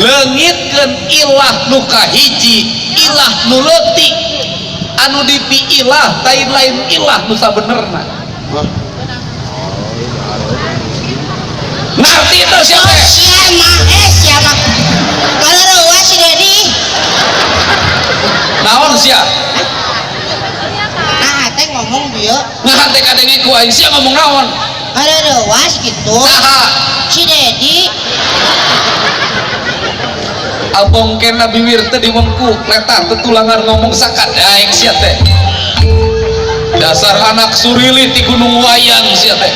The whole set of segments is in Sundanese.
Leungitkeun ilah nu kahiji, ilah nu leutik. Anu dipiilah lain lain ilah nu sabenerna. Ngarti teu sia teh? Sia mah, sia mah. Kalau si Dedi. Naon sia? Nah, teh ngomong bieu. Nah, teh kadenge ku aing sia ngomong naon? Kareuwas gitu. Saha? Si Dedi. Abong kena biwir teh diwengku, letah tetulangan ngomong sakadaek sia teh. Dasar anak surili ti Gunung Wayang sia teh.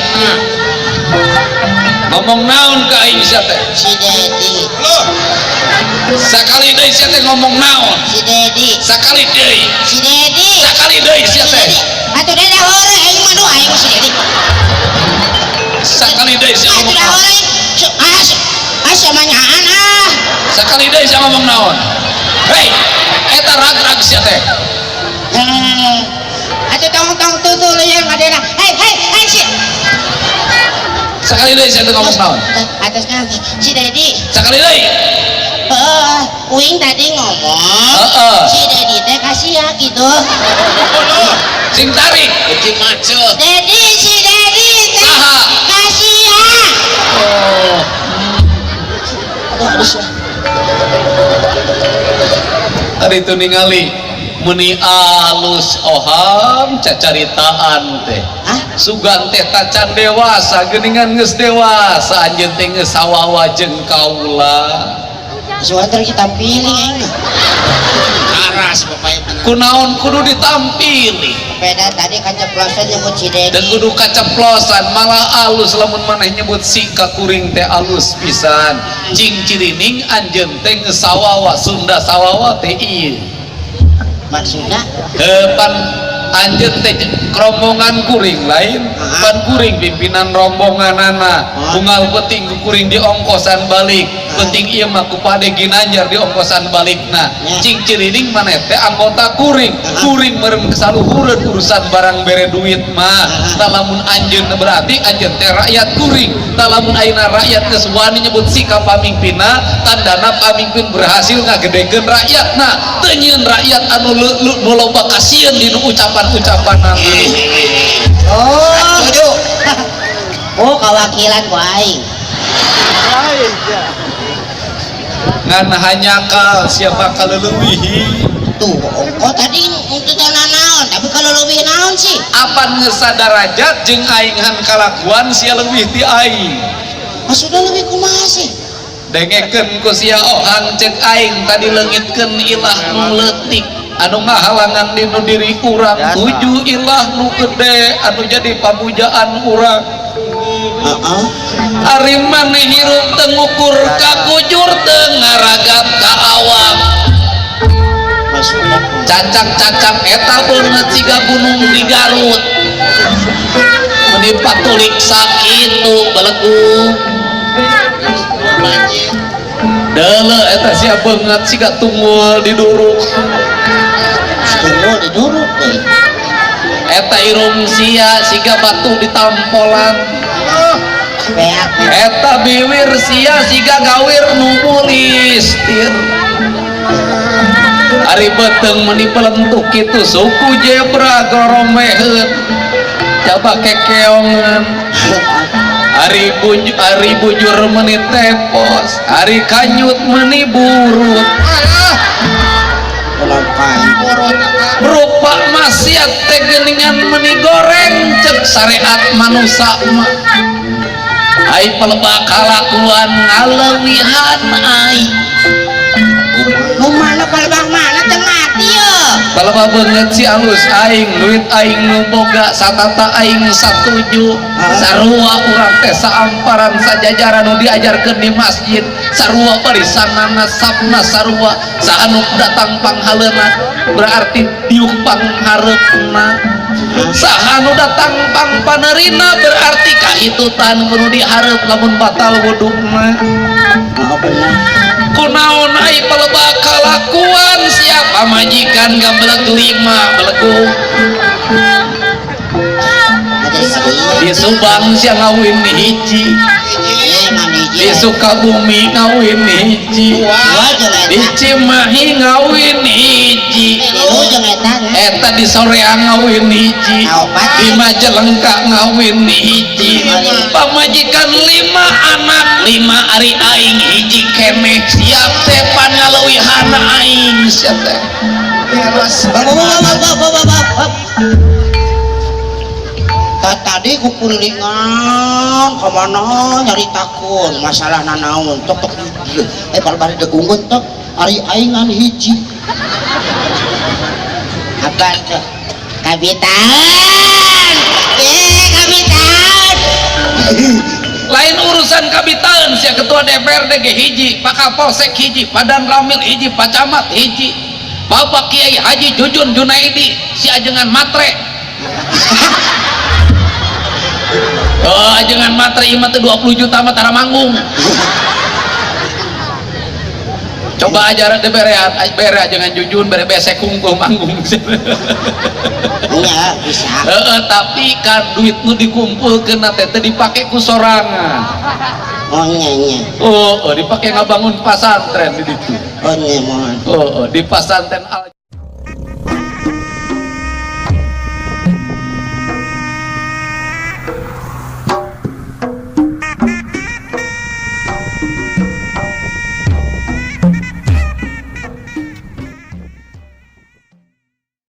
Ngomong naon ka aing sia teh? Si Dedi. Sakali deui sia teh ngomong naon? Si Dedi. Sakali deui. Si Dedi. Sakali deui sia teh. Atuh dede hore aing mah duh aing si Dedi. Sakali deui sia ngomong naon? Ah sia mah nyaan ah. Sakali deui sia ngomong naon? Hei, eta rag-rag sia teh. Atuh tong-tong tutul yang ngadena. Hei hei hei si. Sakali deui sia teh ngomong naon? Atasnya si Dedi. Sakali deui. Heeh, uing tadi ngomong. Heeh. Si Dedi teh kasih gitu. Sing tarik. Uji macet. Dedi si Dedi teh Saha? kasih. Oh. Aduh, aduh. Tadi itu ningali meni alus oham cacaritaan teh. Hah? Sugan teh tacan dewasa geuningan geus dewasa anjeun teh geus sawawa jeung kaula. Sugan teh ditampili aing mah. Karas bapak ieu. Kunaon kudu ditampili. Beda tadi kaceplosan nyebut si Dedi. Dan kudu kaceplosan malah alus lamun maneh nyebut si ka kuring teh alus pisan. Cing cirining anjeun teh geus sawawa Sunda sawawa teh ieu. Maksudna? Pan anjeun teh rombongan kuring lain, pan kuring pimpinan rombonganana. Unggal penting ku kuring di ongkosan balik, penting ieu mah ku Pade Ginanjar di ongkosan balikna. Cing cirining maneh teh anggota kuring, kuring meureun kesaluhureun urusan barang bere duit mah. Tah lamun anjeun berarti anjeun teh rakyat kuring. Tah lamun ayeuna rakyat geus wani nyebut si ka pamimpinna, tandana pamimpin berhasil ngagedekeun rakyatna. Teu nyieun rakyat anu nu loba kasieun dinu ucapan-ucapanana. Oh. Setuju. Oh, kawakilan ku aing. Ngan hanyakal siapa kaleulewihi. Tuh, oh tadi untuk naon, tapi kalau leuwih naon sih? Apan geus sadarajat jeung aing han kalakuan sia leuwih ti aing. Maksudna leuwih kumaha sih? Dengekeun ku sia ohang cek aing tadi leungitkeun ilah nu leutik anu ngahalangan dinu diri urang tuju ilah nu gede anu jadi pamujaan urang. Heeh. Ari maneh hirup teu ngukur ka kujur teu ngaragap ka awak. Cacak-cacak eta beungeut siga gunung di Garut. Meni patulik sakitu belegung. Deuleu eta sia beungeut siga tunggul diduruk. Tunggul diduruk deui. Eta irung sia siga batu ditampolan. Eta biwir sia siga gawir nu mulistir. Ari beuteung meni pelentuk kitu suku jebra goromeheun. Coba kekeongan. Ari bujur meni tepos, ari kanyut meni burut. Rupa maksiat teh geuningan meni goreng cek syariat manusa mah. Ai pelebak kalakuan ngaleuwihan aing. Nu mana palebah mana teu mati ye. Palebah beungeut si alus aing, duit aing nu boga, satata aing satuju. Sarua urang teh saamparan sajajaran nu diajarkeun di masjid, sarua barisanana sapna sarua, saha nu datang panghaleuna berarti diuk panghareupna. Saha nu datang pangpanerina berarti kaitutan kudu dihareup lamun batal wuduna. Kunaon ai palebah kalakuan siapa majikan gablek lima belegung. Di Subang sia ngawin hiji. Di Sukabumi ngawin hiji. Dua jeung Di eta. Cimahi ngawin hiji. Tilu jeung eta nya. Eta di Soreang ngawin hiji. Opat. Di Majalengka ngawin hiji. Pamajikan 5 anak 5 ari aing hiji keneh siap teh pan ngaleuwihana aing sia teh. Beres. Bab bab bab bab bab bab bab. Tadi kukulilingan kemana nyaritakeun masalah nanaon tok tok bal bari degungkeun tok ari aing ngan hiji. Apa tuh? Kabitan. Kabitan. Lain urusan kabitan sia ketua DPRD ge hiji, Pak Kapolsek hiji, Pak Danramil hiji, Pak Camat hiji, Bapak Kiai Haji Jujun Junaidi si ajengan matre. Oh, ajengan matre ieu mah teh 20 juta mah tara manggung. Coba aja deh bere ajengan Jujun bere besek hungkul manggung. Iya, bisa. Heeh, tapi kan duit nu dikumpulkeun teh teu dipake ku sorangan. Oh nya nya. Oh, oh dipake ngabangun pasantren di ditu. Oh nya mohon. Oh, oh di pasantren Al